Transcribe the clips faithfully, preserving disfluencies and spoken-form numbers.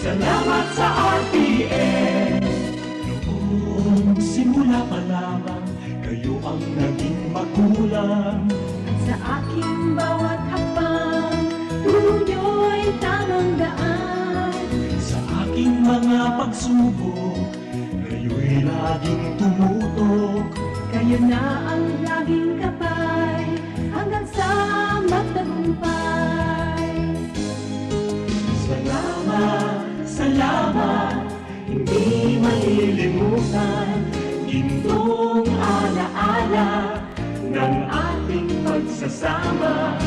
Salamat sa R T N. Noong simula pa lamang, kayo ang naging magulang. Sa aking bawat hakbang, turo niyo'y tamang daan. Sa aking mga pagsubok, kayo'y laging tumutok. Kayo na ang laging gabay, hanggang sa magtagumpay. Salamat, salamat, hindi malilimutan. Gintong alaala ng ating pagsasama.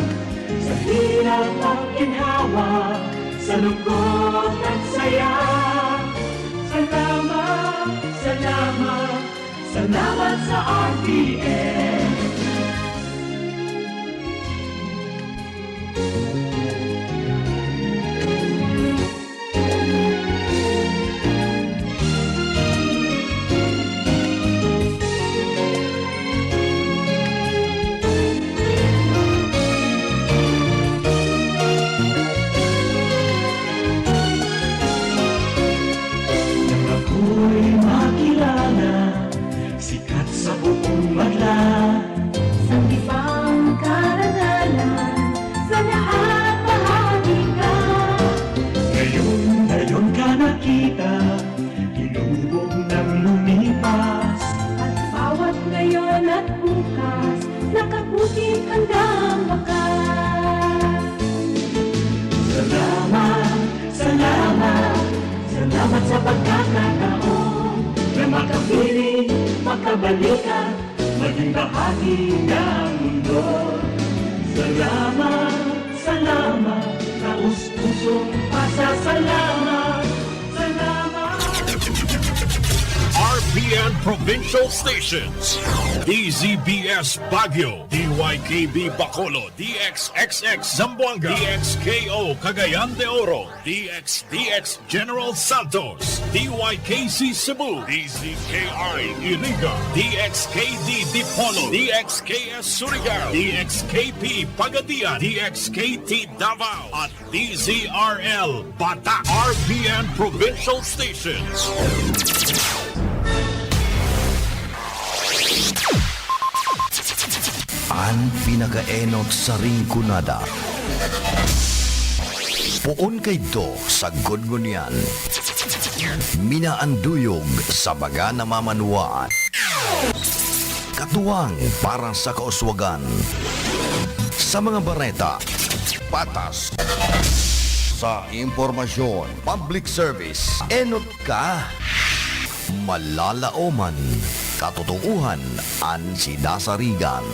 Sa hirap at ginhawa, sa lungkot at saya. Salamat, salamat, salamat sa R T N. Nang ako'y makilala, sikat sa buong madla. Sanggipang karangalan, sa lahat bahagi ka. Ngayon, ngayon ka nakita, hinubog ng lumipas. At bawat ngayon at bukas, nakaputing handang bakas. Salamat, salamat, salamat sa pagkakataon na makapiling, makabalikan, maging bahagi ng mundo. Salamat, salamat, taos-pusong pasasalamat. Salamat. R P N Provincial Stations, D Z B S Baguio, D Y K B Bacolod, D X X X Zamboanga, D X K O Cagayan de Oro, D X D X General Santos, D Y K C Cebu, D Z K I Iriga, D X K D Dipolog, D X K S Surigao, D X K P Pagadian, D X K T Davao, at D Z R L Bata. R P N Provincial Stations. An pinakaenot sa Rinconada. Poon kaidto sagkod ngunyan. Minaanduyog sa baga na mamanwaan. Katuwang para sa kauswagan. Sa mga bareta, patas. Sa impormasyon, public service, enot ka. Malalaoman, katotoohan an sinasarigan.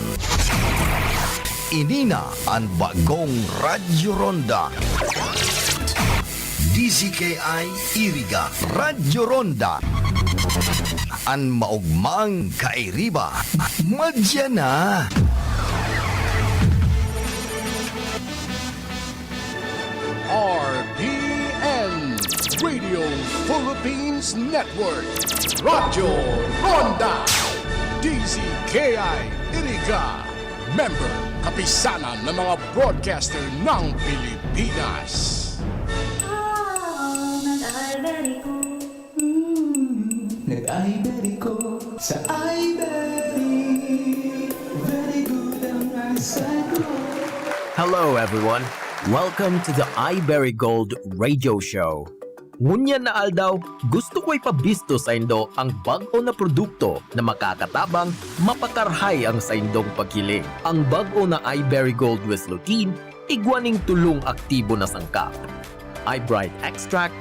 Ini na an bagong Radyo Ronda. D Z K I Iriga, Radyo Ronda. An maogmang kairiba, madya na. R P N, Radio Philippines Network, Radyo Ronda, D Z K I Iriga, member, kapisanan ng mga broadcaster ng Pilipinas. Oh, nag-iBerigo. Mm, nag-iBerigo. Sa iBeri, very good ang eyesight ko. Hello, everyone. Welcome to the iBerigold Radio Show. Ngunyan na aldaw, gusto ko ipabisto saindo ang bag-o na produkto na makakatabang mapakarhay ang saindong paghiling. Ang bag-o na iBerigold with Lutein, igwa ning tolong aktibo na sangkap. iBright Extract,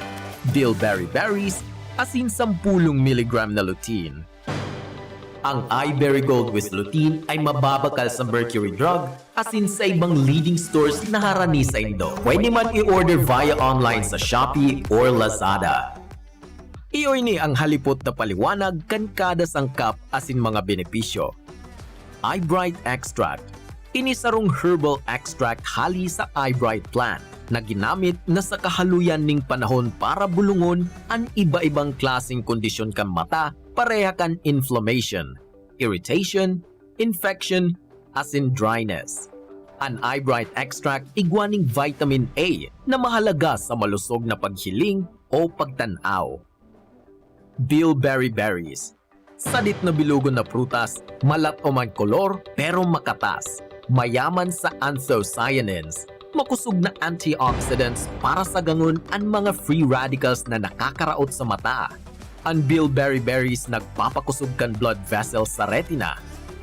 Bilberry Berries, asin sampulong miligram na lutein. Ang iBerigold with Lutein ay mababakal sa Mercury Drug asin sa ibang leading stores na harani saindo. Pwede man i-order via online sa Shopee or Lazada. Iyo ini ang halipot na paliwanag kan kada sangkap asin mga benepisyo. iBright Extract. Ini sarong herbal extract hali sa iBright plant na ginamit na sa kahaluyan ning panahon para bulongon an iba-ibang klaseng kondisyon kan mata, pareha kan inflammation, irritation, infection, asin dryness. An iBright Extract igwa ning vitamin A na mahalaga sa malusog na paghiling o pagtan-aw. Bilberry berries. Sadit na bilugon na prutas, malat-om an kolor, pero makatas. Mayaman sa anthocyanins, makusog na antioxidants para sagangon an mga free radicals na nakakaraot sa mata. An bilberry berries nagpapakosog kan blood vessels sa retina,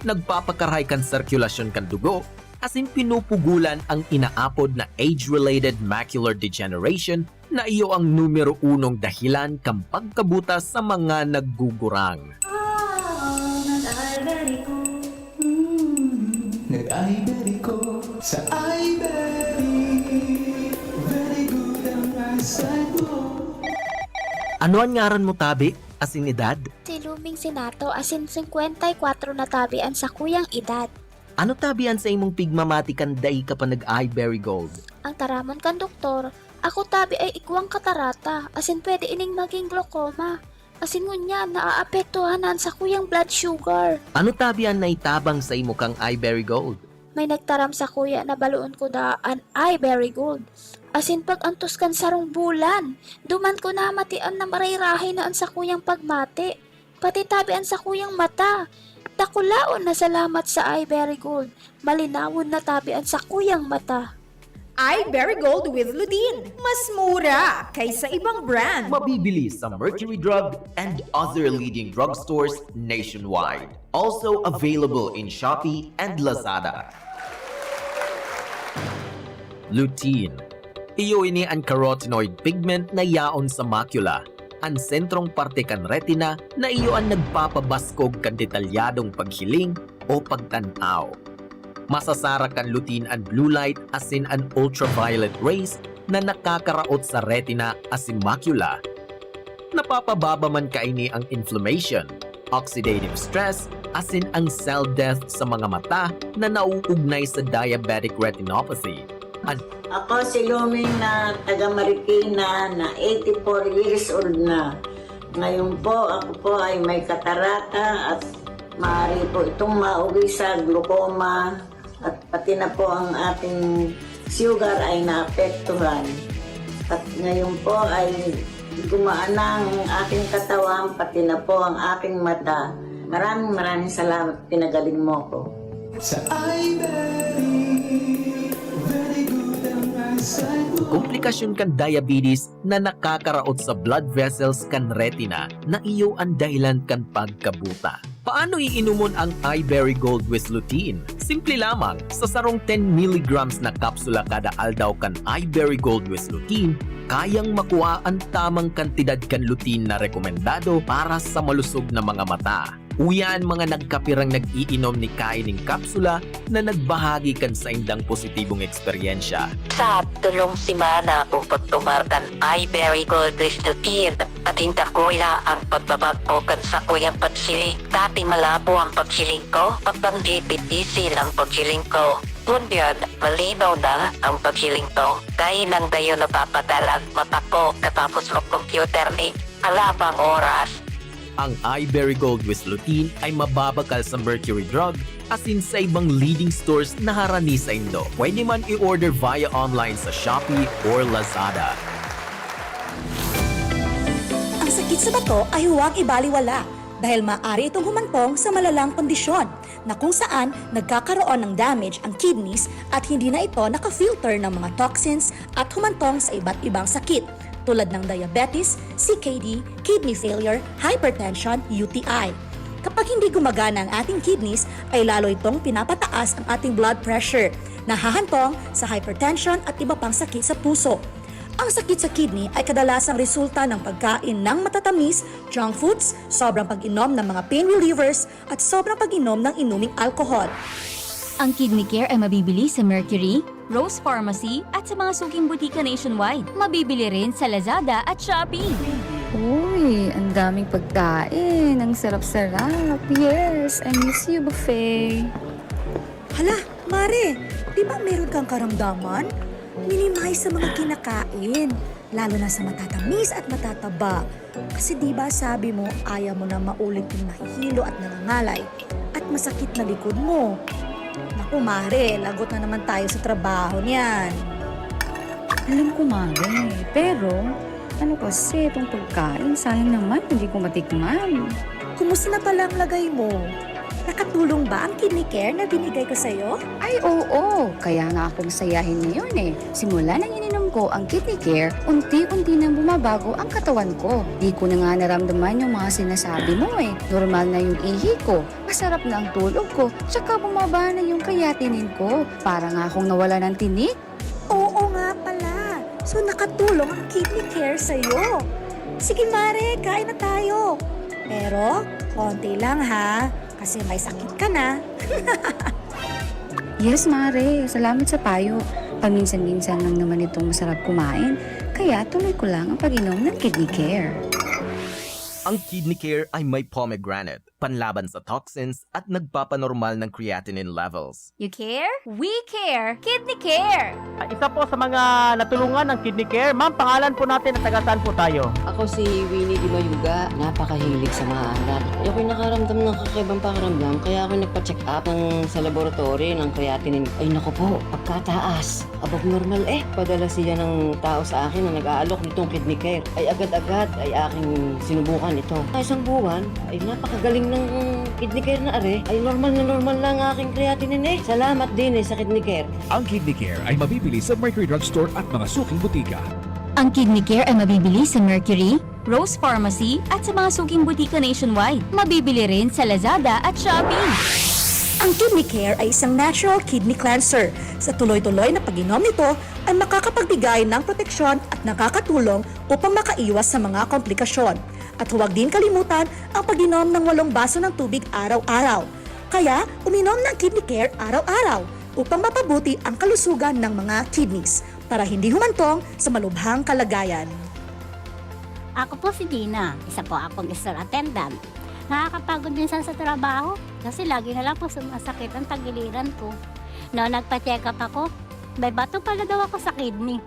nagpapakarahay kan sirkulasyon kan dugo, asin pinupugulan ang inaapod na age-related macular degeneration na iyo ang numero unong dahilan kan pagkabuta sa mga naggugurang. Nag-iBerry ko sa iBerry. Very good ang eyesight mo. Ano an ngaran mo, tabi, asin edad? Si Luming Sinato, asin singkwenta y kwatro na tabi an sakuyang edad. Ano tabi an sa imong pigmamati kan dai ka pa nag-iBerry Gold? Ang taramon kan doktor, ako tabi ay igwang katarata, asin pwede ining maging glaucoma. Asin ngunyan, naaapektuhan na an sakuyang blood sugar. Ano tabi an naitabang sa imo kang iBerry Gold? May nagtaram sakuya na baloon ko daa an iBerry Gold. Asin pag-antos kan sarong bulan, duman ko namatian na marayrahay na an sakuyang pagmati. Pati tabi an sakuyang mata. Dakulaon na salamat sa iBerry Gold. Malinawon na tabi an sakuyang mata. iBerry Gold with Lutein. Mas mura kaysa ibang brand. Mabibili sa Mercury Drug and other leading drugstores nationwide. Also available in Shopee and Lazada. Lutein. Iyo ini an carotenoid pigment na yaon sa macula, an sentrong parte kan retina na iyo an nagpapabaskog kan detalyadong paghiling o pagtan-aw. Masasara kan lutein an blue light asin an ultraviolet rays na nakakaraot sa retina asin macula. Napapababa man kaini ang inflammation, oxidative stress, asin ang cell death sa mga mata na nauugnay sa diabetic retinopathy. An Ako si Luming na taga Marikina na eighty-four years old na. Ngayon po, ako po ay may katarata at maaari po itong mauwi sa glaucoma at pati na po ang aking sugar ay naapektuhan. At ngayon po ay gumaan na ang aking katawan, pati na po ang aking mata. Maraming maraming salamat, pinagaling mo ko. Sa iBerry, very good ang eyesight mo. Komplikasyon kan diabetes na nakakaraot sa blood vessels kan retina na iyo an dahilan kan pagkabuta. Paano iinomon ang iBerry Gold with Lutein? Simple lamang, sa sarong ten milligrams na kapsula kada aldaw kan iBerry Gold with Lutein, kayang makua an tamang kantidad kan lutein na rekomendado para sa malusog na mga mata. Uya an mga nagkapirang nag-iinom ni kaining kapsula na nagbahagi kan saindang positibong eksperyensya. Sa tolong semana ko pagtumar kan iBerry Gold with Lutein, ating dakula ang pagbabag-o kan sakuyang paghiling. Dati malabo ang paghiling ko, pagbanggi bibisil ang paghiling ko. Ngunyan, malinaw na ang paghiling ko. Dai nang dayo napapagal ang mata ko katapos mag-computer ni alabang oras. Ang iBerry Gold with Lutein ay mababakal sa Mercury Drug asin sa ibang leading stores na harani saindo. Pwede man i-order via online sa Shopee or Lazada. Ang sakit sa bato ay huwag ibaliwala dahil maaari itong humantong sa malalang kondisyon na kung saan nagkakaroon ng damage ang kidneys at hindi na ito naka-filter ng mga toxins at humantong sa iba't ibang sakit tulad ng diabetes, C K D, kidney failure, hypertension, U T I. Kapag hindi gumagana ang ating kidneys, ay lalo itong pinapataas ang ating blood pressure, nahahantong sa hypertension at iba pang sakit sa puso. Ang sakit sa kidney ay kadalasang resulta ng pagkain ng matatamis, junk foods, sobrang pag-inom ng mga pain relievers, at sobrang pag-inom ng inuming alcohol. Ang Kidney Care ay mabibili sa Mercury, Rose Pharmacy at sa mga suking butika nationwide. Mabibili rin sa Lazada at Shopee. Uy, ang daming pagkain. Ang sarap-sarap. Yes, I miss you, buffet. Hala, Mare, di ba meron kang karamdaman? Minimize sa mga kinakain, lalo na sa matatamis at matataba. Kasi di ba sabi mo, ayaw mo na maulit yung nahihilo at nangangalay at masakit na likod mo. Naku, Mare, lagot na naman tayo sa trabaho niyan. Alam ko, Mare. Pero, Ano kasi itong pagkain? Sayang naman, hindi ko matikman. Kumusta na pala ang lagay mo? Nakatulong ba ang kidney care na binigay ko sa'yo? Ay, oo! Kaya nga ako masayahin ngayon eh. Simula nang ininom ko ang Kidney Care, unti-unti nang bumabago ang katawan ko. Di ko na nga naramdaman yung mga sinasabi mo eh. Normal na yung ihi ko, masarap na ang tulog ko, tsaka bumaba na yung creatinine ko. Para nga akong nawala ng tinik. Oo nga pala. So, nakatulong ang Kidney Care sa'yo. Sige, Mare, kain na tayo. Pero, konti lang ha, kasi may sakit ka na. Yes, Mare. Salamat sa payo. Paminsan-minsan lang naman itong masarap kumain. Kaya tuloy ko lang ang pag-inom ng Kidney Care. Ang Kidney Care ay may pomegranate, panlaban sa toxins at nagpapanormal ng creatinine levels. You care? We care! Kidney Care! Isa po sa mga natulungan ng Kidney Care. Ma'am, pangalan po natin at taga saan po tayo? Ako si Winnie Di Mayuga, napakahilig sa maalat. Ako'y nakaramdam ng kakaibang pakiramdam kaya ako nagpa-check up ng, sa laboratory ng creatinine. Ay naku po, pagkataas. Above normal eh. Padala siya ng tao sa akin na nag-aalok nitong Kidney Care. Ay agad-agad ay aking sinubukan ito. Sa isang buwan ay napakagaling ng Kidney Care na are. Ay normal na normal lang ang aking creatinine eh. Salamat din eh sa Kidney Care. Ang Kidney Care ay mabibili sa Mercury Drug Store at mga suking butika. Ang Kidney Care ay mabibili sa Mercury, Rose Pharmacy at sa mga suking butika nationwide. Mabibili rin sa Lazada at Shopee. Ang Kidney Care ay isang natural kidney cleanser. Sa tuloy-tuloy na pag-inom nito ay makakapagbigay ng proteksyon at nakakatulong upang makaiwas sa mga komplikasyon. At huwag din kalimutan ang pag-inom ng walong baso ng tubig araw-araw. Kaya, uminom ng Kidney Care araw-araw upang mapabuti ang kalusugan ng mga kidneys para hindi humantong sa malubhang kalagayan. Ako po si Dina, isa po akong store attendant. Nakakapagod minsan sa trabaho kasi lagi na lang po sumasakit ang tagiliran ko. No, nagpa-check up ako, may bato pala daw ako sa kidney.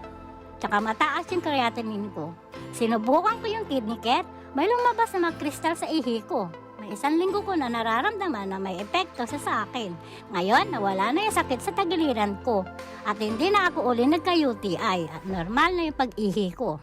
Tsaka mataas yung creatinine ko. Sinubukan ko yung Kidney Care, may lumabas na mga kristal sa ihi ko. May isang linggo ko na nararamdaman na may epekto sa sa akin. Ngayon, nawala na yung sakit sa tagiliran ko. At hindi na ako uli nagka-U T I at normal na yung pag-ihi ko.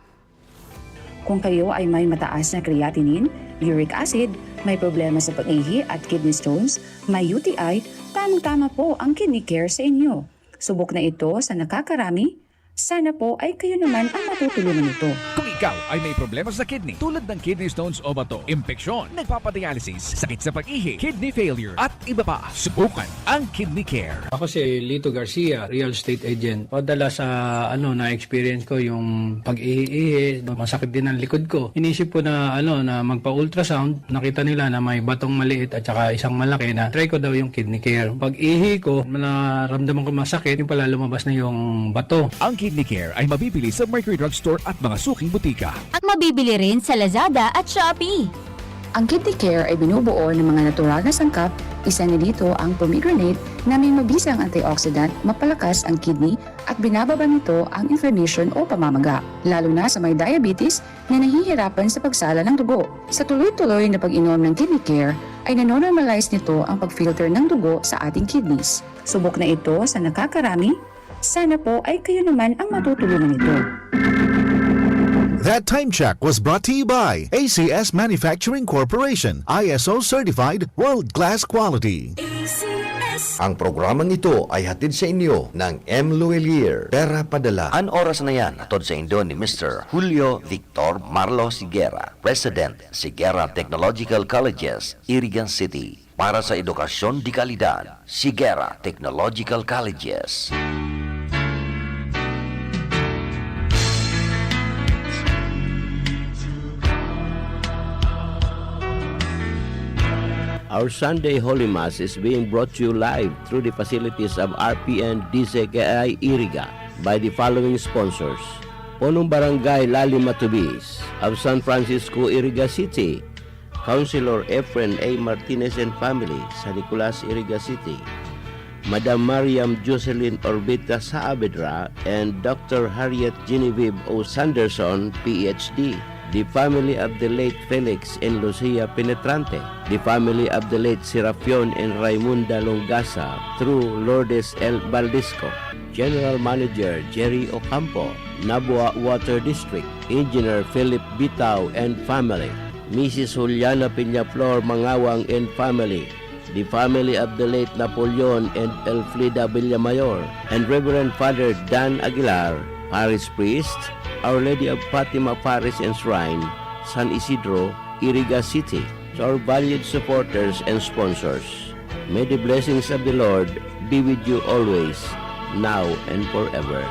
Kung kayo ay may mataas na creatinine, uric acid, may problema sa pag-ihi at kidney stones, may U T I, tamang-tama po ang Kidney Care sa inyo. Subok na ito sa nakakarami, sana po ay kayo naman ang matutulungan nito. Kung ikaw ay may problema sa kidney tulad ng kidney stones o bato, impeksyon, nagpapadialysis, sakit sa pag-ihi, kidney failure, at iba pa, subukan ang Kidney Care. Ako si Lito Garcia, real estate agent. Padala sa ano na-experience ko yung pag-ihi-ihi, masakit din ang likod ko. Inisip ko na ano na magpa-ultrasound, nakita nila na may batong maliit at saka isang malaki na try ko daw yung Kidney Care. Pag-ihi ko, naramdaman ko masakit, yung pala lumabas na yung bato. Ang Kidney Care ay mabibili sa Mercury Drug Store at mga suking butika. At mabibili rin sa Lazada at Shopee. Ang Kidney Care ay binubuo ng mga natural na sangkap, isa na dito ang pomegranate na may mabisang antioxidant, mapalakas ang kidney at binababa nito ang inflammation o pamamaga, lalo na sa may diabetes na nahihirapan sa pagsala ng dugo. Sa tuloy-tuloy na pag-inom ng Kidney Care ay nanonormalize nito ang pag-filter ng dugo sa ating kidneys. Subok na ito sa nakakarami, sana po ay kayo naman ang matutulungan nito. That time check was brought to you by A C S Manufacturing Corporation, I S O certified, world-class quality. Ang programang ito ay hatid sa inyo ng M Luelier, Pera Padala. An oras na yan, hatod sa indo ni Mister Julio Victor Marlo Sigera, President, Sigera Technological Colleges, Iriga City. Para sa edukasyon de kalidad, Sigera Technological Colleges. Our Sunday Holy Mass is being brought to you live through the facilities of R P N D C K I Iriga by the following sponsors: Punong Barangay Lali Matubis of San Francisco, Iriga City, Councilor Efren A. Martinez and family, San Nicolas, Iriga City, Madam Mariam Jocelyn Orbita Saavedra and Doctor Harriet Genevieve O. Sanderson, P H D, the family of the late Felix and Lucia Penetrante, the family of the late Serapion and Raimunda Longasa through Lourdes L. Baldisco, General Manager Jerry Ocampo, Nabua Water District, Engineer Philip Bitao and family, Missus Juliana Peñaflor Mangawang and family, the family of the late Napoleon and Elfrida Villamayor, and Reverend Father Dan Aguilar, Parish Priest, Our Lady of Fatima Parish and Shrine, San Isidro, Iriga City. To our valued supporters and sponsors, may the blessings of the Lord be with you always, now and forever.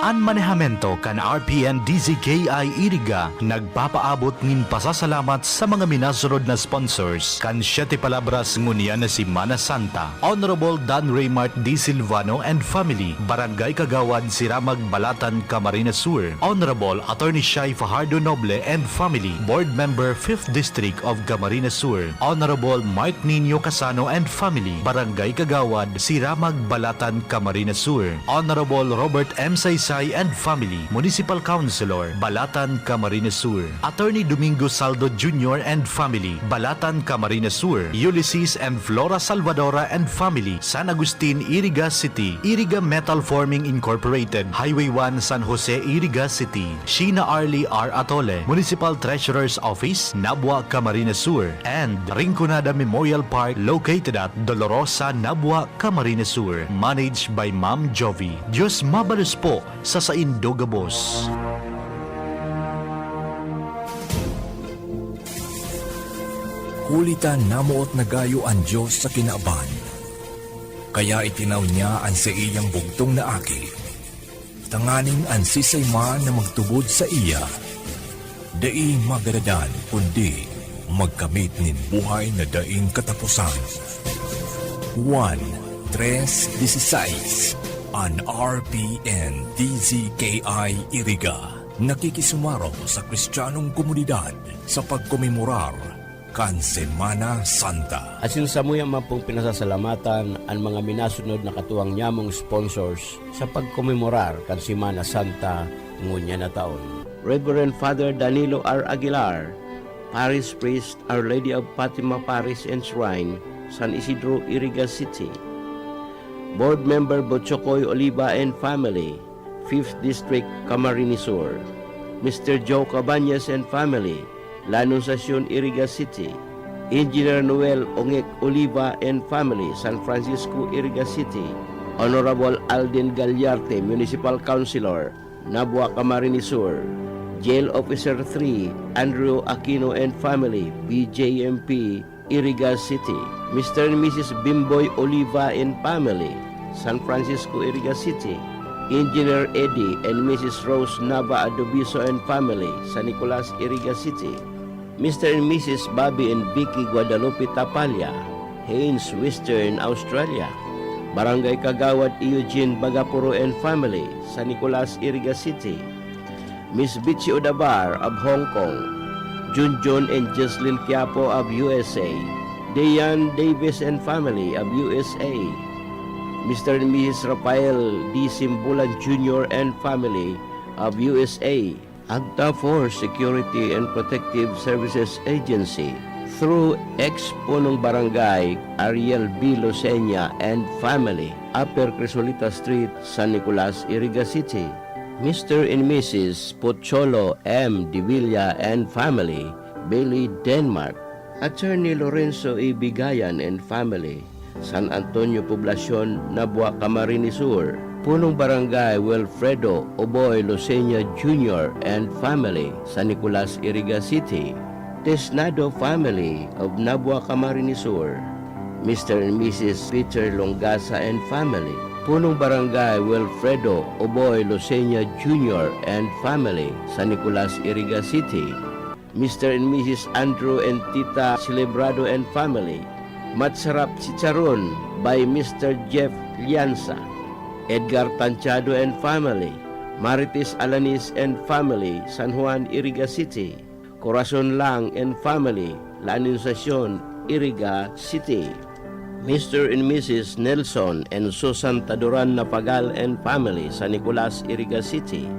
An manehamento kan R P N D Z K I Iriga nagpapaabot nin pasasalamat sa mga minasunod na sponsors kan Siete Palabras ngunyan na Semana Santa: Honorable Dan Raymart D. Silvano and family, Barangay Kagawad, Siramag, Balatan, Camarines Sur; Honorable Attorney Shai Fajardo Noble and family, Board Member, Fifth District of Camarines Sur; Honorable Mark Nino Casano and family, Barangay Kagawad, Siramag, Balatan, Camarines Sur; Honorable Robert M. Saysay and family, Municipal Councilor, Balatan, Camarines Sur; Attorney Domingo Saldo Junior and family, Balatan, Camarines Sur; Ulysses and Flora Salvadora and family, San Agustin, Iriga City; Iriga Metal Forming Incorporated, Highway one, San Jose, Iriga City; Sheena Arlie R. Atole, Municipal Treasurer's Office, Nabua, Camarines Sur; and Rinconada Memorial Park, located at Dolorosa, Nabua, Camarines Sur, managed by Ma'am Jovi. Diyos mabalos po sa saindo gabos. Huli ta namoot na gayo an Dios sa kinaban, kaya itinaw niya an saiyang bugtong na Aki, tanganing an siisay man na magtubod saiya dai magadadan, kundi magkamit nin buhay na daing kataposan. Juan tres dieciséis, an R P N D Z K I Iriga, nakikisumaro sa Kristiyanong komunidad sa pagkomemorar kan Semana Santa. Asin samuya man pong pinasasalamatan an mga minasunod na katuwang nyamong sponsors sa pagkomemorar kan Semana Santa ngunyan na taon: Reverend Father Danilo R. Aguilar, Parish Priest, Our Lady of Fatima Parish and Shrine, San Isidro, Iriga City; Board Member Botchokoy Oliva and family, Fifth District, Camarines Sur; Mister Joe Cabañas and family, La Anunciacion, Iriga City; Engineer Noel Ongek Oliva and family, San Francisco, Iriga City; Honorable Alden Gallarte, Municipal Councilor, Nabua, Camarines Sur; Jail Officer three, Andrew Aquino and family, B J M P, Iriga City; Mister and Missus Bimboy Oliva and family, San Francisco, Iriga City; Engineer Eddie and Missus Rose Nava Adobiso and family, San Nicolas, Iriga City; Mister and Missus Bobby and Vicky Guadalupe Tapalla, Haynes, Western Australia; Barangay Kagawad Eugene Bagapuro and family, San Nicolas, Iriga City; Miss Bitsi Odabar of Hong Kong, Junjun and Jocelyn Quiapo of U S A, Dayan Davis and family of U S A, Mister and Missus Rafael D. Simbulan Junior and family of U S A, Agta for Security and Protective Services Agency, through ex-punong barangay Ariel B. Lucena and family, Upper Crisolita Street, San Nicolas, Iriga City. Mister and Missus Pocholo M. Divilla and family, Beli, Denmark. Attorney Lorenzo E. Bigayan and family, San Antonio Poblacion, Nabua, Camarines Sur. Punong Barangay Wilfredo Oboy Lucena Junior and family, San Nicolas, Iriga City. Tesnado family of Nabua, Camarines Sur. Mister and Missus Peter Longasa and family, Punong Barangay Wilfredo Oboy Lucena Junior and family, San Nicolas, Iriga City. Mister and Missus Andrew and Tita Celebrado and family, Matsarap Chicharon by Mister Jeff Lianza, Edgar Tanchado and family, Marites Alanis and family, San Juan, Iriga City. Corazon Lang and family, La Anunciacion, Iriga City. Mister and Missus Nelson and Susan Taduran Napagal and family, San Nicolas, Iriga City.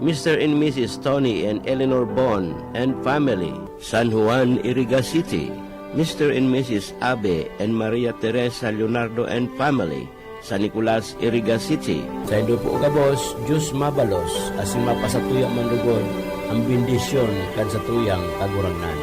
Mister and Missus Tony and Eleanor Bon and family, San Juan, Iriga City, Mister and Missus Abe and Maria Teresa Leonardo and family, San Nicolas, Iriga City. Saindo po gabos, Diyos mabalos, asin mapasatuya man lugod ang bendisyon kan satuyang Kagurangnan.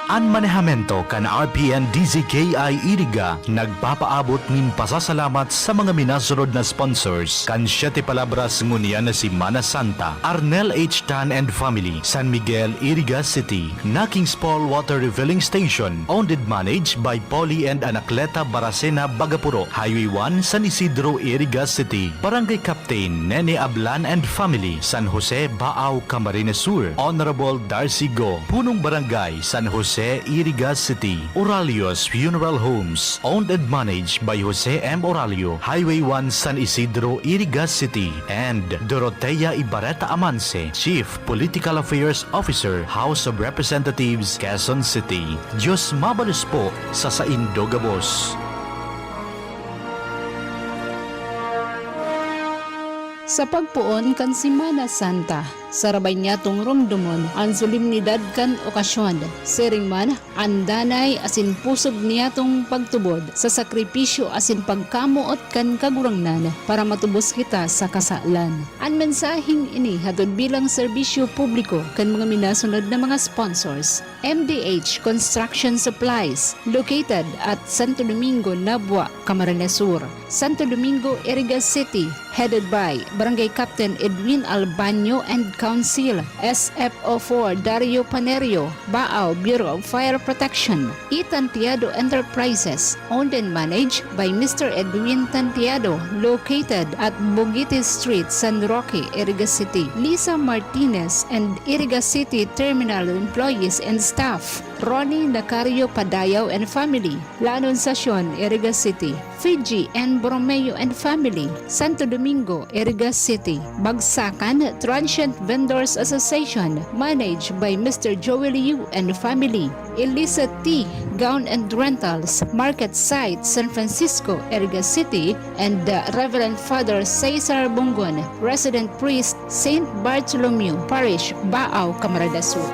An manehamento kan R P N D Z K I Iriga nagpapaabot nin pasasalamat sa mga minasunod na sponsors kan Siete Palabras ngunyan na Semana Santa: Arnel H Tan and family, San Miguel, Iriga City; Naking's Paul Water Refilling Station, owned and managed by Polly and Anacleta Baracena Bagapuro, Highway one, San Isidro, Iriga City; Barangay Captain Nene Ablan and family, San Jose, Baao, Camarines Sur; Honorable Darcy Go, Punong Barangay, San Jose, Iriga City; Oralio's Funeral Homes, owned and managed by Jose M. Oralio, Highway one, San Isidro, Iriga City; and Dorotea Ibarreta Amanse, Chief Political Affairs Officer, House of Representatives, Quezon City. Diyos mabalos po sa saindo gabos. Sa pagpoon kan Semana Santa, sarabay niyatong romdomon an solemnidad kan okasyon, siring man an danay asin pusog niyatong pagtubod sa sakripisyo asin pagkamoot kan Kagurangnan para matubos kita sa kasalan. An mensaheng ini hatod bilang serbisyo publiko kan mga minasunod na mga sponsors: M D H Construction Supplies, located at Santo Domingo, Nabua, Camarines Sur; Santo Domingo, Iriga City, headed by Barangay Captain Edwin Albaño and Council; S F O four Dario Panerio, Baao, Bureau of Fire Protection; E Tantiado Enterprises, owned and managed by Mister Edwin Tantiado, located at Bugiti Street, San Roque, Iriga City; Lisa Martinez and Iriga City Terminal employees and staff; Ronnie Nacario Padayaw and family, La Anunciacion, Iriga City; Fiji and Borromeo and family, Santo Domingo, Iriga City; Bagsakan Transient Vendors Association, managed by Mister Joey Liu and family; Elisa T Gown and Rentals, Market Site, San Francisco, Iriga City; and, uh, Reverend Father Cesar Bongon, Resident Priest, Saint Bartholomew Parish, Baao, Camarines Sur.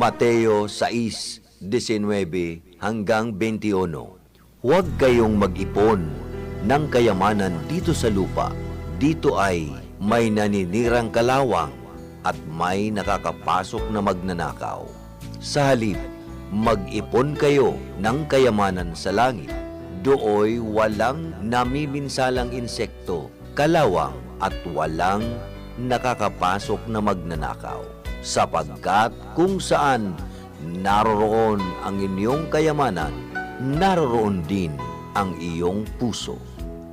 Mateo sais, disinwebe hanggang benti uno. Huwag kayong mag-ipon ng kayamanan dito sa lupa. Dito ay may naninirang kalawang at may nakakapasok na magnanakaw. Sa halip, mag-ipon kayo ng kayamanan sa langit. Dooy walang namiminsalang insekto, kalawang, at walang nakakapasok na magnanakaw. Sapagkat kung saan naroroon ang inyong kayamanan, naroroon din ang iyong puso.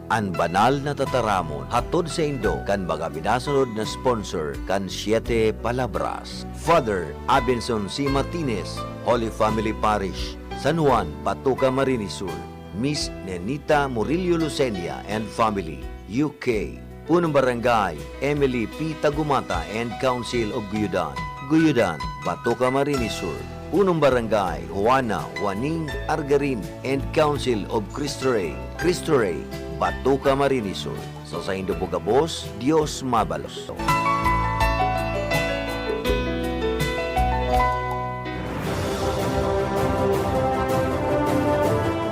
An banal na tataramon hatod saindo kan mga minasunod na sponsor kan Siete Palabras: Father Abenson C Martinez, Holy Family Parish, San Juan, Batoca, Camarines Sur; Miss Nenita Murillo Lucenia and family, U K; Punong Barangay Emily P Tagumata and Council of Guyudan, Guyudan, Batoca, Camarines Sur; Punong Barangay Juana Juaning Argarin and Council of Cristo Rey, Cristo Rey, Batoca, Camarines Sur. Sa saindo po gabos, Dios mabalos.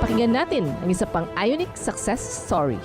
Pakinggan natin ang isa pang Ionic success story.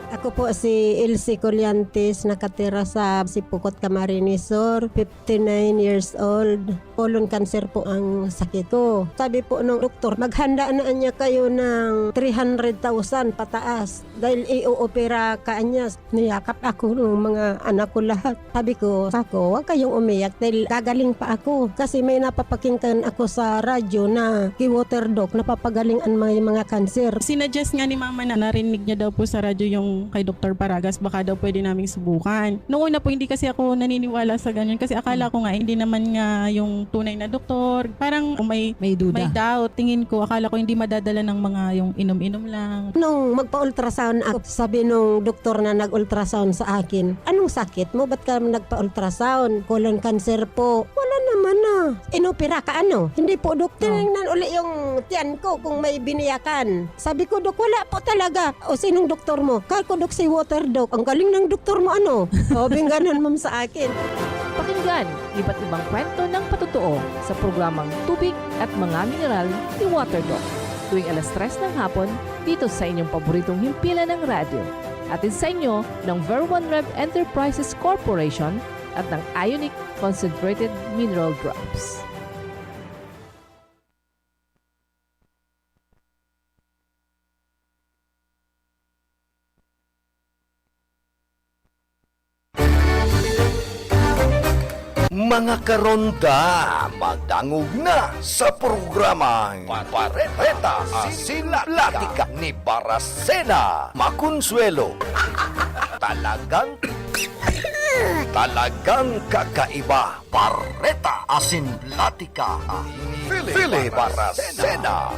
Ako po si Elsie Colliantes, nakatira sa Sipocot, Camarines Sur, fifty-nine years old. Colon cancer po ang sakit ko. Sabi po nung doktor, "Maghanda na niya kayo ng three hundred thousand pataas dahil i-oopera ka niya." Niyakap ako ng mga anak ko lahat. Sabi ko, "Ako, huwag kayong umiyak dahil gagaling pa ako." Kasi may napapakinggan ako sa radyo na ki-water doc, napapagaling ang mga, mga cancer. Sinuggest nga ni mama na narinig niya daw po sa radyo yung kay Doktor Paragas, baka daw pwede naming subukan. Noong una po, hindi kasi ako naniniwala sa ganyan kasi akala ko nga hindi naman nga yung tunay na doktor. Parang may, May duda. may doubt. Tingin ko, akala ko hindi madadala ng mga yung inom-inom lang. Nung magpa-ultrasound ako, sabi nung doktor na nag-ultrasound sa akin, "Anong sakit mo? Ba't ka nagpa-ultrasound?" "Colon cancer po." "Wala naman Ano? Inopera ka, ano? Hindi po, Dok. Oh. Tinignan uli yung tiyan ko kung may biniyakan. Sabi ko, "Dok, wala po talaga." "O, sinong doktor mo?" "Kaya ko, Dok, si Water Doc." "Ang galing ng doktor mo, ano?" Sabi ng ganun, ma'am, sa akin. Pakinggan iba't ibang kwento ng patotoo sa programang Tubig at Mga Mineral ni Water Doc, tuwing alas tres ng hapon dito sa inyong paboritong himpilan ng radyo. Hatid sa inyo ng Ver One Rev Enterprises Corporation at ng Ionic Concentrated Mineral Drops. Mga karonda, magdangog na sa programang Pareta Asin Platika ni Baracena Maconsuelo. Talagang, talagang kakaiba. Pareta Asin Platika ni Philly Baracena.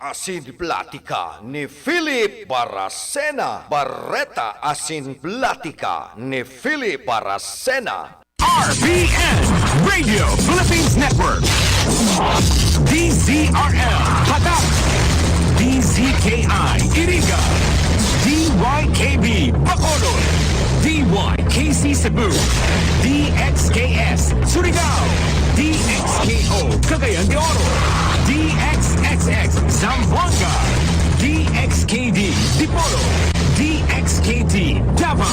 Asin Platika ni Philip Baracena. Bareta asin Platika ni Philip Baracena. R P N, Radio Philippines Network. D Z R L, Patak. D Z K I, Iriga. D Y K B, Bacolod. D Y K C Cebu. D X K S, Surigao. D X K O, Cagayan de Oro. D X X X, Zamboanga. D X K D, Dipolog. D X K T, Davao.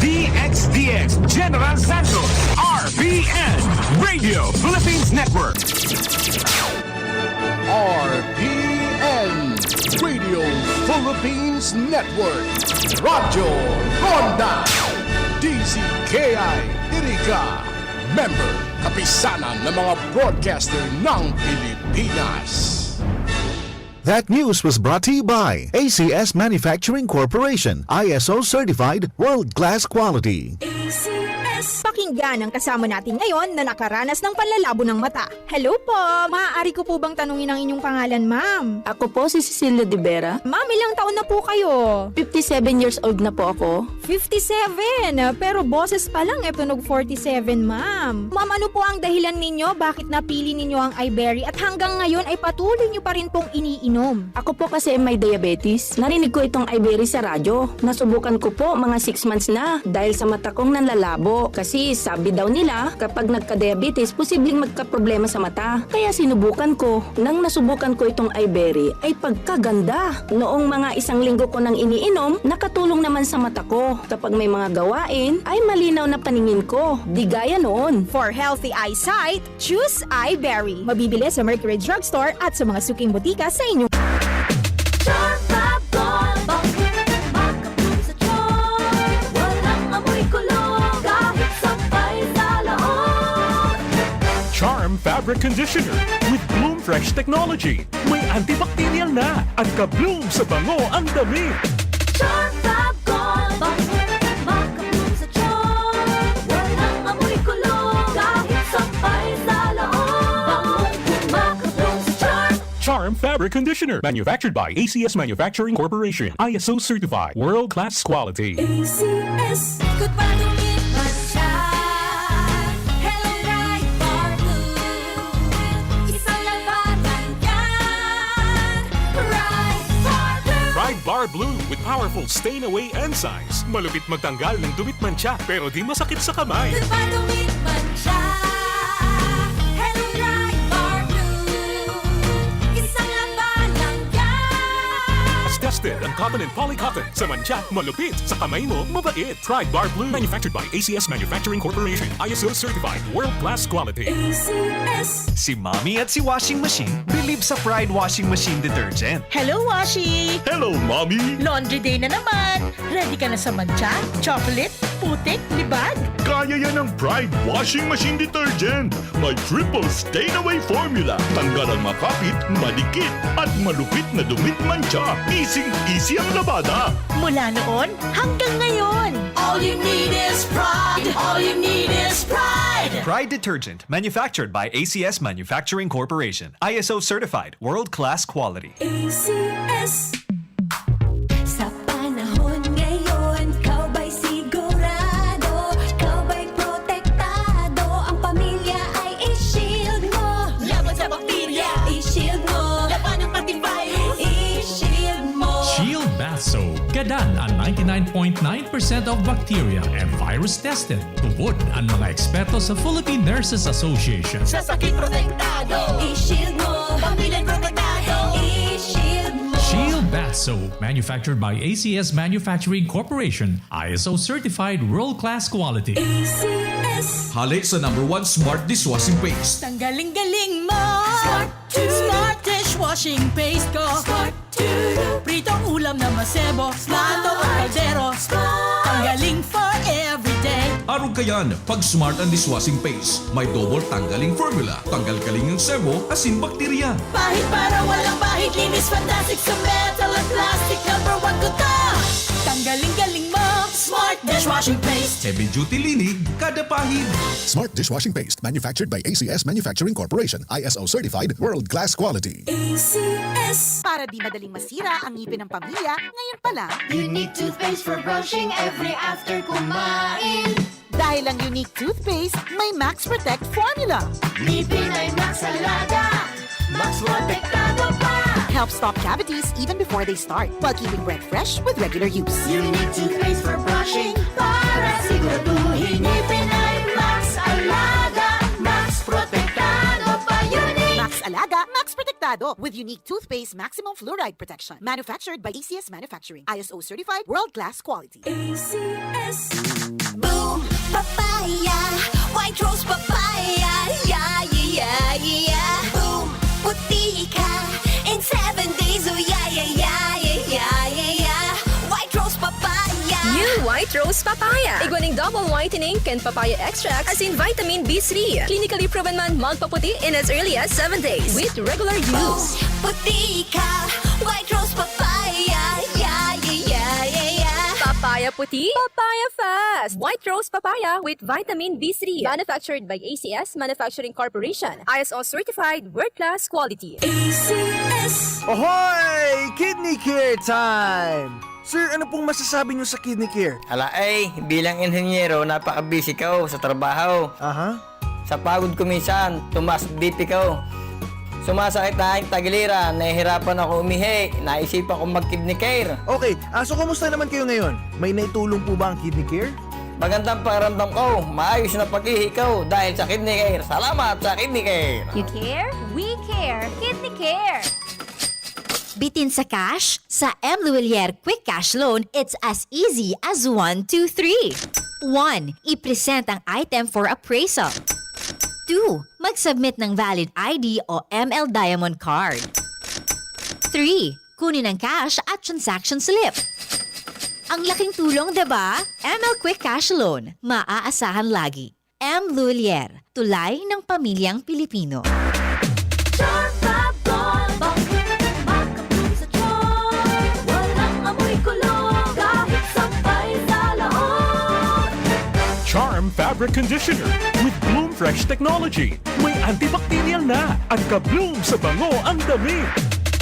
D X D X, General Santos. R P N, Radio Philippines Network. R P N, Radio Philippines Network. Radyo Ronda. D Z K I, Iriga. Member, Kapisanan ng mga Broadcaster ng Pilipinas. That news was brought to you by A C S Manufacturing Corporation, I S O certified, world-class quality. A C S. Pakinggan ang kasama natin ngayon na nakaranas ng panlalabo ng mata. Hello po! Maaari ko po bang tanungin ang inyong pangalan, ma'am? Ako po si Cecilia de Vera. Ma'am, ilang taon na po kayo? Fifty-seven years old na po ako. Fifty-seven? Pero boses pa lang, eh, tunog forty-seven, ma'am. Ma'am, ano po ang dahilan ninyo? Bakit napili ninyo ang Iberry? At hanggang ngayon ay patuloy nyo pa rin pong iniinom? Ako po kasi may diabetes. Narinig ko itong Iberry sa radyo. Nasubukan ko po mga six months na dahil sa mata kong nanlalabo. Kasi sabi daw nila, kapag nagka-diabetes, posibleng magkaproblema sa mata. Kaya sinubukan ko. Nang nasubukan ko itong Iberry, ay pagkaganda. Noong mga isang linggo ko nang iniinom, nakatulong naman sa mata ko. Kapag may mga gawain, ay malinaw na paningin ko. Di gaya noon. For healthy eyesight, choose Iberry. Mabibili sa Mercury Drugstore at sa mga suking botika sa inyong Charm Fab Gold, bangkong makapun sa tiyan. Walang amoy kulog, kahit sampay sa laog. Charm Fabric Conditioner with Bloom Fresh Technology. May antibacterial na at ka-bloom sa bango ang damit. Charm Fab Gold, bangkong makapun sa tiyan. Walang amoy kulog, kahit sampay sa laog. Bangong makapun sa tiyan. Charm Fabric Conditioner, manufactured by A C S Manufacturing Corporation, I S O certified, world-class quality. A C S. Ikot pa, dumit man siya. Hello, Pride Bar Blue. Isang labanan yan. Pride Bar Blue. Pride Bar Blue with powerful stain away enzymes. Malupit magtanggal ng dumit mantsa, pero di masakit sa kamay. Ikot pa, dumit man siya. Hello, Pride Bar Blue. Isang labanan yan. Tested ang cotton and polycotton. Sa mantsa, malupit. Sa kamay mo, mabait. Pride Bar Blue. Manufactured by A C S Manufacturing Corporation. I S O certified. World-class quality. A C S. Si Mommy at si Washing Machine bilib sa Pride Washing Machine Detergent. Hello, Washi! Hello, Mommy! Laundry day na naman! Ready ka na sa mantsa, chocolate, putik, libag? Kaya yan ng Pride Washing Machine Detergent! May triple stain away formula. Tanggal ang makapit, madikit, at malupit na dumit mantsa. Easy-easy ang labada. Mula noon hanggang ngayon. All you need is Pride. All you need is Pride. Pride Detergent, manufactured by A C S Manufacturing Corporation. I S O certified, world-class quality. A C S. Sa panahon ngayon, ikaw ba'y sigurado? Ikaw ba'y protektado? Ang pamilya ay i-shield mo. Laban sa bakterya, i-shield mo. Labanan pati virus, i-shield mo. Shield Bath Soap. Gadan ang ninety-nine point nine percent of bacteria and virus tested. Tubod an mga eksperto sa Philippine Nurses Association. Sa sakit protektado, i-shield mo. Pamilya protektado, i-shield mo. Shield Bath Soap, manufactured by A C S Manufacturing Corporation, I S O certified, world-class quality. A C S. Hale sa number one smart dishwashing paste. Tanggaling-galing mo. Smart Smart dishwashing paste ko. Smart Pritong ulam na masebo. Smart. Plato o kaldero. Smart. Tanggaling for everyday. Arog kayan, pag Smart ang dishwashing paste. May double tanggaling formula. Tanggal kaling ang sebo, asin bakterya. Pahid para walang bahid. Linis fantastic sa metal at plastic. Number one ko to. Tanggaling-galing mo. Smart dishwashing Heavy duty linig kada pahid. Smart dishwashing paste, manufactured by A C S Manufacturing Corporation, I S O certified, world class quality. A C S. Para di madaling masira ang ngipin ng pamilya, ngayon pa lang. Unique toothpaste for brushing every after kumain. Dahil ang Unique Toothpaste may Max Protect Formula. Ngipin ay Max Alaga, Max Protektado pa. Help stop cavities even before they start, while keeping breath fresh with regular use. Unique toothpaste for brushing para siguraduhin ngipin ay Max Alaga, Max Protektado pa. Unique. Max Alaga, Max Protektado with Unique Toothpaste Maximum Fluoride Protection. Manufactured by A C S Manufacturing. I S O certified, world class quality. A C S. Boom Papaya, White Rose Papaya, yeah, yeah, yeah, yeah. Boom, puti ka in seven days, oh yeah, yeah, yeah, yeah, yeah, yeah, yeah. White Rose Papaya. New White Rose Papaya. Igwa nin double whitening kan papaya extract, asin vitamin B three. Clinically proven man magpaputi in as early as seven days with regular use. Boom, puti ka, White Rose Papaya, yeah, yeah, yeah, yeah, yeah. Papaya puti, papaya fast. White Rose Papaya with vitamin B three. Manufactured by A C S Manufacturing Corporation. I S O certified, world class quality. A C S. Ohoy! Kidney Care time! Sir, ano pong masasabi niyo sa Kidney Care? Ala ay, bilang inhenyero, napaka-busy ko sa trabaho. Aha. Sa pagod ko minsan, tumaas B P ko. Sumasakit na ang tagiliran, nahihirapan ako umihi, naisipan kong mag-Kidney Care. Okay, ah, so kumusta naman kayo ngayon? May naitulong po ba ang Kidney Care? Magandang pakiramdam ko, maayos na pag-ihi ko dahil sa Kidney Care. Salamat sa Kidney Care! You care? We care! Kidney Care! Bitin sa cash? Sa M Luwilier Quick Cash Loan, it's as easy as one, two, three. One, i-present ang item for appraisal. Two, mag-submit ng valid I D o M L Diamond Card. Three, kunin ang cash at transaction slip. Ang laking tulong, 'di ba? M L Quick Cash Loan, maaasahan lagi. M Luwilier, tulay ng pamilyang Pilipino. Charm Fab Gold, bangkit, makapulong sa charm. Walang amoy kulog, kahit sampay sa laog. Charm Fabric Conditioner with Bloom Fresh Technology. May antibacterial na at ka-bloom sa bango ang damit.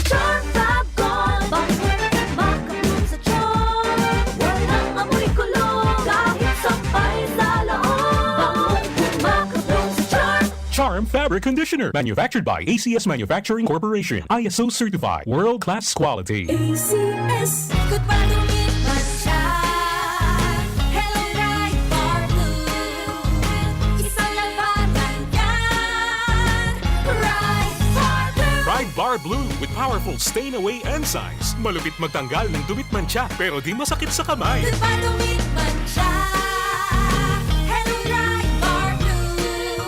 Charm Fab Gold, bangkit, makapulong sa charm. Walang amoy kulog, kahit sampay sa laog. Bangong makapulong sa charm. Charm Fabric Conditioner, manufactured by A C S Manufacturing Corporation, I S O certified, world class quality. A C S. Good pa, dumit man siya. Hello, Pride Bar Blue. Isang labanan yan. Pride Bar Blue. Pride Bar Blue with powerful stain away enzymes. Malupit magtanggal ng dumit mantsa, pero di masakit sa kamay. Good pa, dumit man siya. Hello, Pride Bar Blue.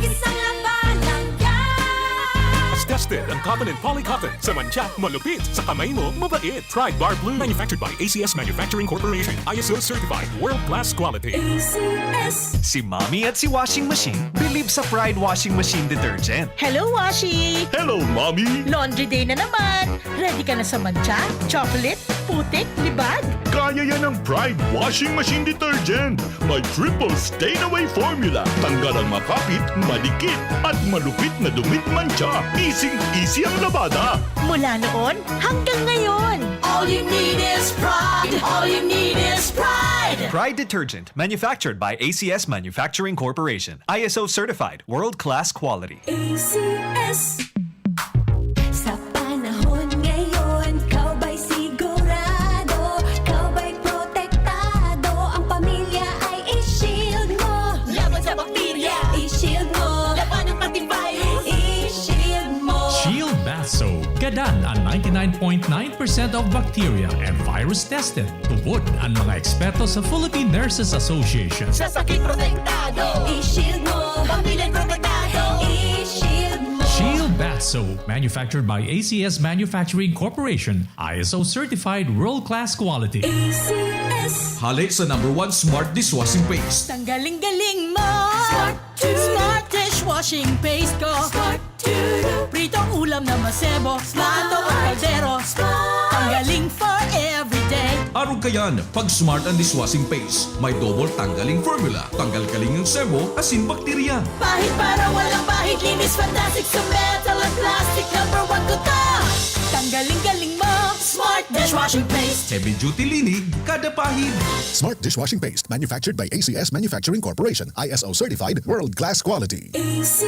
Isang labanan yan. Tested ang cotton and poly cotton. Sa mantsa, malupit. Sa kamay mo, mabait. Pride Bar Blue. Manufactured by A C S Manufacturing Corporation. I S O certified. World class quality. A C S. Si Mommy at si Washing Machine believe sa Pride Washing Machine Detergent. Hello, Washi! Hello, Mommy! Laundry day na naman! Ready ka na sa mantsa, chocolate, putik, libag? Kaya yan ng Pride Washing Machine Detergent! May triple stain away formula. Tanggal ang makapit, madikit, at malupit na dumit mantsa. Easy-easy ang labada. Mula noon hanggang ngayon. All you need is pride. All you need is pride. Pride Detergent, manufactured by A C S Manufacturing Corporation. I S O certified, world-class quality. A C S. Sa panahon ngayon, ikaw ba'y sigurado? Ikaw ba'y protektado? Ang pamilya ay i-shield mo. Laban sa bakterya, i-shield mo. Laban ng antivirus, i-shield mo. Shield Bath Soap. Gadan ang ninety-nine point nine percent of bacteria and virus tested. Tubod ang mga eksperto sa Philippine Nurses Association. Sa sakit protektado, i-shield mo. Pamilya protektado, i-shield mo. Shield Bath Soap, manufactured by A C S Manufacturing Corporation, I S O certified world-class quality. A C S. Hale sa number one smart dishwashing paste. Tanggaling galing mo! Smart Smart dishwashing paste ko. Smart Pritong ulam na masebo. Smart o kaldero. Smart. Tanggaling for every Arog kayan, pag Smart ang dishwashing paste. May double tanggaling formula. Tanggal kaling ang sebo, asin bakterya. Pahid para walang pahid, linis fantastic sa metal at plastic. Number one ko to. Tanggaling galing mo, Smart dishwashing paste. Heavy duty linig, kada pahid. Smart dishwashing paste, manufactured by A C S Manufacturing Corporation, I S O certified, world class quality. A C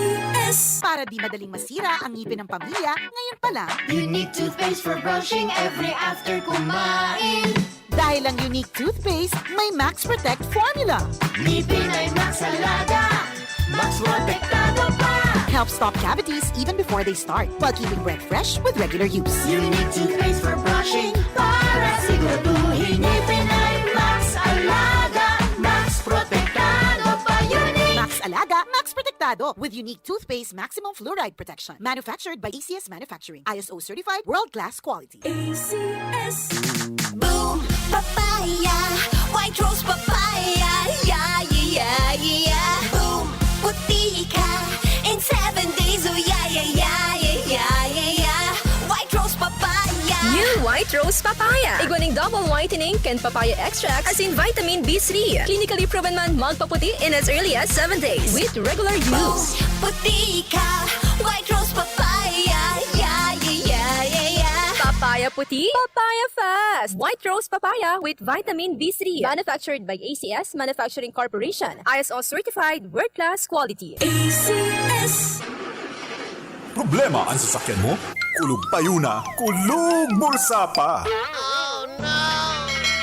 S. Para di madaling masira ang ngipin ng pamilya, ngayon pa lang. Unique toothpaste for brushing every after kumain. Dahil ang Unique Toothpaste may Max Protect Formula. Ngipin ay Max Alaga, Max Protektado pa. Help stop cavities even before they start, while keeping breath fresh with regular use. Unique toothpaste for brushing para siguraduhin ngipin ay Max Alaga, Max Protektado pa. Unique. Max Alaga, Max Protektado with Unique Toothpaste Maximum Fluoride Protection. Manufactured by A C S Manufacturing. I S O certified, world-class quality. A C S. Boom Papaya, White Rose Papaya, yeah, yeah, yeah, yeah. Boom, puti ka in seven days, oh yeah, yeah, yeah, yeah, yeah, yeah, yeah. White Rose Papaya. New White Rose Papaya. Igwa ning double whitening kan papaya extract asin vitamin B three. Clinically proven man magpaputi in as early as seven days with regular use. Puti ka, White Rose Papaya, yeah, yeah, yeah, yeah, yeah. Papaya puti, papaya fast. White Rose Papaya with vitamin B three. Manufactured by A C S Manufacturing Corporation. I S O certified, world-class quality. A C S. Problema an sasakyan mo? Kulog payo na, kulog bulsa pa!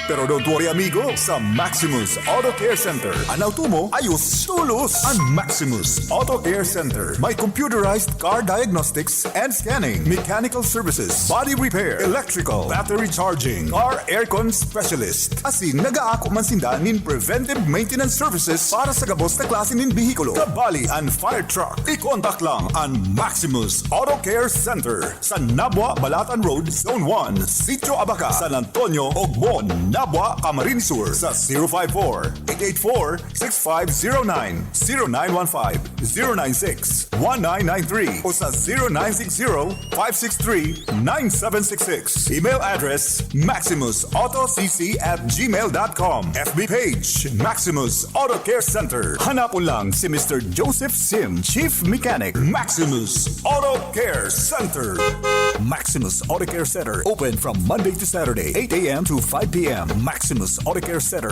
Pero don't worry, amigo, sa Maximus Auto Care Center, an auto mo ayos tolos. An Maximus Auto Care Center may computerized car diagnostics and scanning, mechanical services, body repair, electrical, battery charging, car aircon specialist. Asin nag-aako man sinda nin preventive maintenance services para sa gabos na klase nin behikulo, kabali an fire truck. I-contact lang an Maximus Auto Care Center sa Nabua, Balatan Road, Zone one, Sitio Abaca, San Antonio, Ogbon, Nabua, Camarines Sur, sa zero five four, eight eight four, six five zero nine, zero nine one five, zero nine six, one nine nine three, o sa zero nine six zero, five six three, nine seven six six. Email address, maximus auto c c at gmail dot com. F B page, Maximus Auto Care Center. Hanapon lang si Mister Joseph Sim, Chief Mechanic, Maximus Auto Care Center. Maximus Auto Care Center, open from Monday to Saturday, eight a m to five p m. Maximus Auto Care Center.